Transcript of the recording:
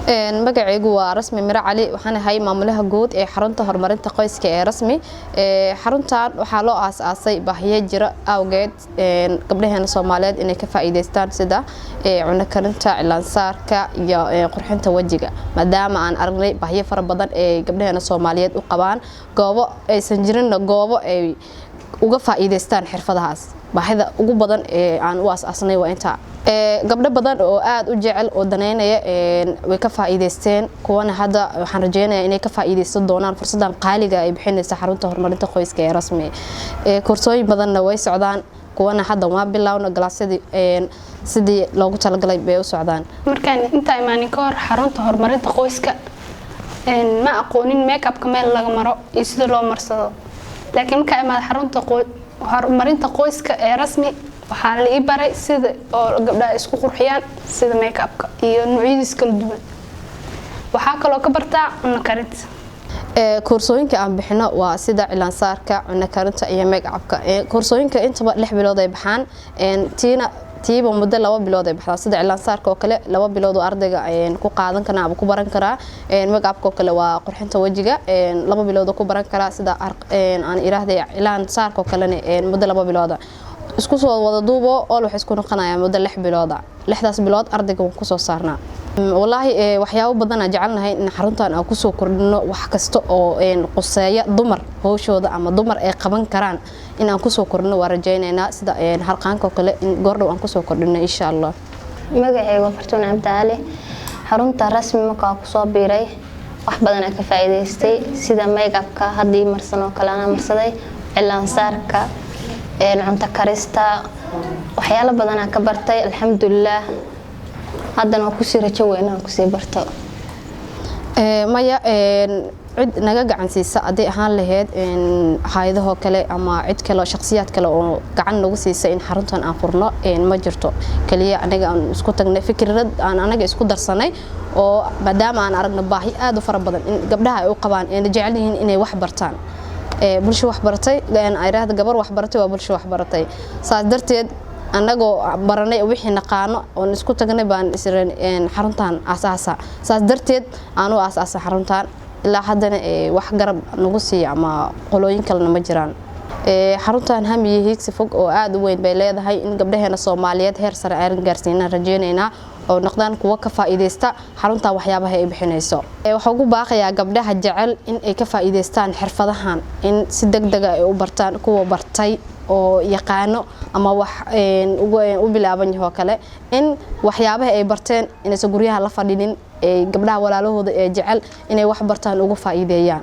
Magacaygu waa Rasmi Miro Cali. Waxaan ahay maamulaha guud ee Xarunta Horumarinta Qoyska ee Rasmi. Xaruntan waxaa loo aas-aasay baahiyo jira awgeed, gabdhaheena Soomaaliyeed inay ka faa'iideystaan, sida cuno karinta, cilaansaarka iyo qurxinta wejiga, maadaama aan aragnay baahiyo fara badan ee gabdhaheena Soomaaliyeed u qabaan goobo aysan jirinna goobo ay uga faa'iideystaan xirfadahaas. Baahida ugu badan ee aan u aas-aasnay waa intaa. Gabdho badan oo aada u jecel oo daneynaya way ka faa'iideysteen, kuwana hadda waxaan rajeynayaa inay ka faa'iideysan doonaan fursadan qaaliga ay bixinaysa Xarunta Horumarinta Qoyska ee Rasmi. Koorsooyin badanna way socdaan, kuwana hadda waa bilowna, galaasyadii sidii loogu talagalay bay u socdaan. Markaan intaa imaanin ka hor Xarunta Horumarinta Qoyska, ma aqoonin make-upka meel laga maro iyo sida loo marsado, laakiin markaa imaada Xarunta Horumarinta Qoyska ee Rasmi, waxaa la ii baray sida oo gabdhaha isku qurxiyaan, sida make-upka iyo noocyadiis kala duwan. Waxaa kaloo ka bartaa cuno karinta. Koorsooyinka aan bixino waa sida cilaansaarka, cuno karinta iyo make-upka. Koorsooyinka intaba 6 bilood ay baxaan, tiina tiiba muddo 2 bilood ay baxdaa. Sida cilaansaarka oo kale 2 bilood oo ardayga ku qaadan karaa ama ku baran karaa. Make-upka oo kale waa qurxinta wejiga, 2 bilood oo ku baran karaa. Sida aan iraahday cilaansaarka oo kalena muddo 2 bilooda. Isku soo wada duubo ool, waxay isku noqonayaa muddo 6 bilooda. 6daas bilood ardayga waan kusoo saarnaa. Wallaahi waxyaabo badan aan jecelnahay in xaruntan aan kusoo kordhino, wax kasta oo quseeya dumar howshooda ama dumar ay qaban karaan in aan kusoo kordhino waa rajaynaynaa, sida harqaanka oo kale in goordhow aan kusoo kordhino, insha Allah. Magacayga waa Fartuun Cabdicaali. Xarunta Rasmi markaa kusoo biiray, wax badan aan ka faa'iidaystay, sida make-upka haddii marsan oo kale anaa marsaday, cilaansaarka, cunto karista, waxyaalo badan aan ka bartay, alxamdulilaah. Haddana waa kusii rajo weyn aan kusii barto. Maya, cid naga gacan siisa hadday ahaan lahayd hay'adahoo kale ama cid kale, shakhsiyaad kale oo gacan nagu siisa in xaruntan aan furno, ma jirto. Kaliya anaga aan isku tagnay, fikrad aan anaga isku darsanay, oo maadaama aan aragno baahi aad u fara badan in gabdhaha ay u qabaan ayna jecel yihiin inay wax bartaan. Bulsho wax baratay, ayraahda gabar wax baratay waa bulsho wax baratay. Saas darteed annagoo baranay wixii naqaano oon isku tagnay baan isran xaruntan aasaasa. Saas darteed aan u aasaasa xaruntan. Ilaa haddana wax garab nagu siiya ama qolooyin kalena ma jiraan. Xaruntan hamiyo hiigsi fog oo aada u weyn bay leedahay. In gabdhaheena Soomaaliyeed heer sare ayran gaarsiinaan rajeynaynaa, oo noqdaan kuwo ka faa'iideysta xaruntan waxyaabaha ay bixinayso. Waxaa ugu baaqayaa gabdhaha jecel in ay ka faa'iideystaan xirfadahan in si degdega ay u bartaan, kuwa bartay oo yaqaano ama wax u bilaaban yahoo kale, in waxyaabaha ay barteen inaysan guryaha la fadhinin, ay gabdhaha walaalahooda ee jecel inay wax bartaan uga faa'iideeyaan.